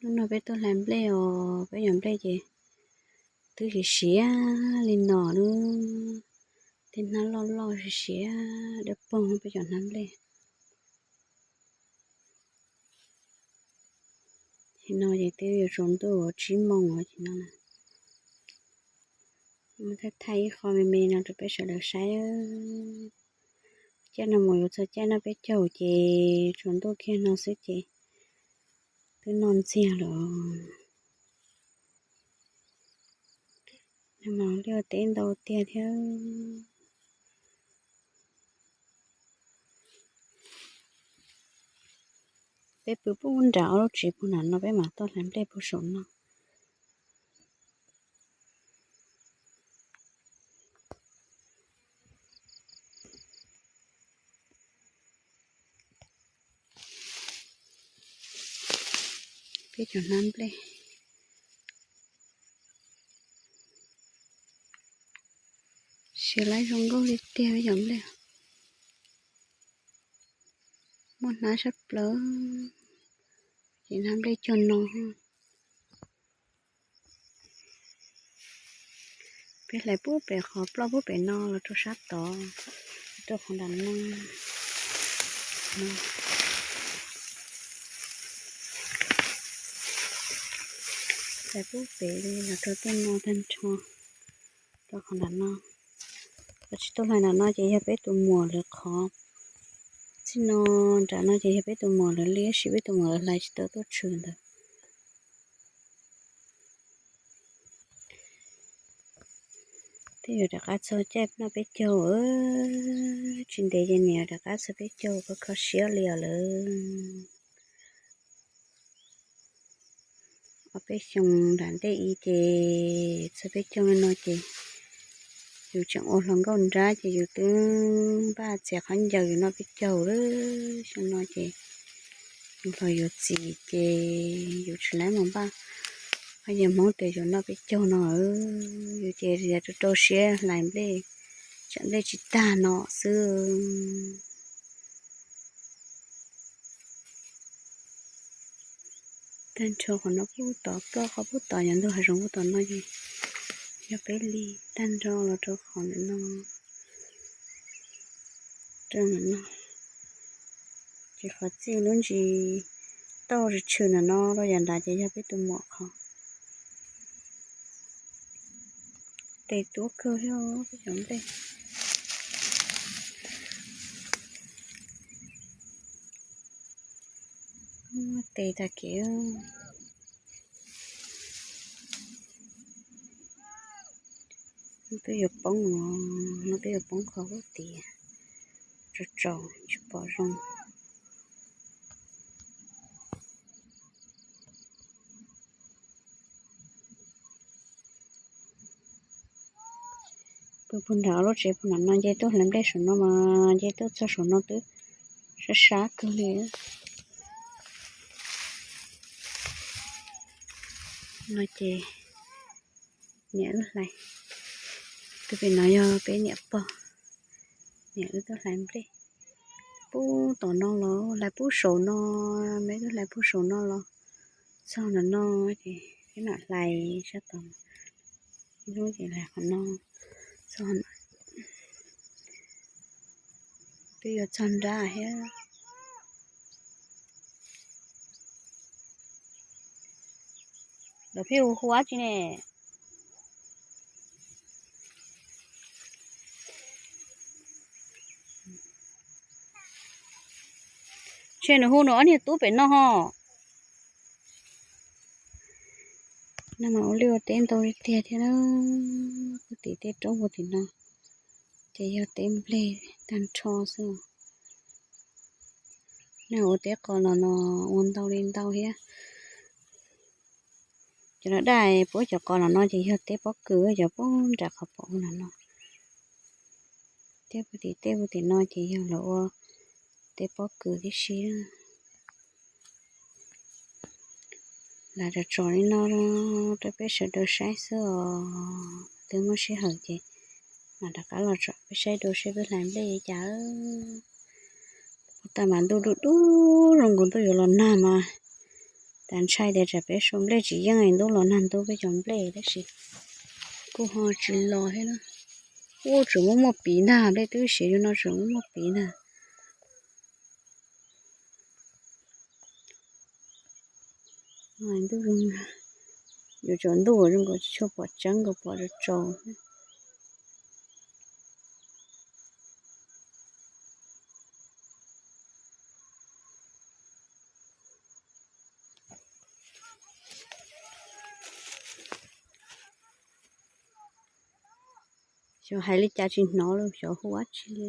Hnub no peb tuaj hlais nplej os, peb cov nplej ces twb siav siav li no lub, tej hnab loj loj siav siav dawb paug peb cov hnab nplej. Ces no ces twb yuav tsaus ntuj tsib moos os ces no. Muab thaij thaij ib qho me me no rau peb sawv daws saib. Caij no mus yuav txog caij noj peb caug ces tsaus ntuj kiag no xwb ces twb noj ntxiag lawm. Mas liaj teb ntau tiag thiab. Peb pw puag nram ob lub tsev puag nram no, peb mam tuaj hlais nplej puag saum no. Peb cov hnab nplej siav laib zoo nkauj li tiag peb cov nplej. Muaj hnab sab plaws, ces hnab nplej cog no. Peb hlais pub pem qhov ploj pub pem no los rau sab tod, rau qhov nram no. Hlais pub pem los rau tej no tag nrho, rau qhov nram no. Qhov tsis tau hlais nram no ces yog peb tus muam lawv qhov. Txij no nram no ces yog peb tus muam lawv li, tab sis peb tus muam lawv hlais tsis tau tuaj tshwm ntawd. Twb yuav rov qab txog caij noj peb caug, tsis ntev ces niam rov qab txog peb caug, kho kho siab li os lawm. Ob peb xyoos nram ntej i ces txog peb caug li no ces yus tseem ua hluas nkauj nrab ces yus twb npaj txiav khaub ncaws yus noj peb caug lawm. Xyoo no ces yus los yuav txiv ces yus tsis laib mus npaj. Qhov yog Hmoob tias yus noj peb caug no, yus ces yog rau rau siab hlais nplej, tsam nplej tsis tag no xwb. Tag nrho qhov no pub tod, ploj qhov pub tod, yog ntug hav zoov pub tom no ces yog peb li. Tag nrho los rau qhov ntawm no, rau ntawm no ces qhov txij lub ntsis tauj tshwm ntawm no rau yav nrad ces yog peb tus muam qhov. Tes tuab kawg thiab peb cov nplej. Tes tag kev. No twb yuav poob, no twb yuav poob qhov hub tias tsaus tsaus tsis pom zoo. Pw puag nram lub tsev puag nram no, nce tuaj hlais nplej saum no mas nce tuaj txog saum no twb sab sab kawg li. No ces niam wb hlais, tus pem no yog peb niam pog, niam wb tuaj hlais nplej pub tom no los hlais pub saum no, me twb hlais pub saum no los txog ntawm no ces peb mam hlais sab tod, ib lub ces hlais qhov no txog, twb yuav txog nrab thiab. Lawv pheej hu hu dab tsi ne? Ntshe nws hu nws ob niag tub pem no ho. No mas ua liaj ua teb ntau li tiag thiab na. Puag tim tej roob puag tim no ces yog teb nplej tag nrho xwb. Neeg ua teb qos los no ua ntau li ntau thiab. Cov no daj puab cov qos los no ces yog teb pob kws, cov puag nram qhov pom los no. Teb puag tim, teb puag tim no ces yog lawv ua teb pob kws tib si. Lam tso tso li no rau peb sawv daws saib xwb os. Twb muaj sij hawm ces mam rov qab los tso peb saib dua seb peb hlais nplej li cas. Ua tag mas ntuj dub dub zoo nkaus ntuj yuav los nag mas Tas ntshai tias tsam peb sau nplej tsis yeej es ntuj los nag ntuj peb cov nplej tab sis kuj ho tsis los thiab na. Ub, tseem muaj muaj piv ntag, nplej twb siav zoo no tseem muaj muaj piv ntag. Ntuj, yuav tsaus ntuj zoo nkaus tsis tshua pom tseeb, nkaus pom tsaus tsaus. Xyov hais li cas tsis hnov li, xyov hu dab tsi li.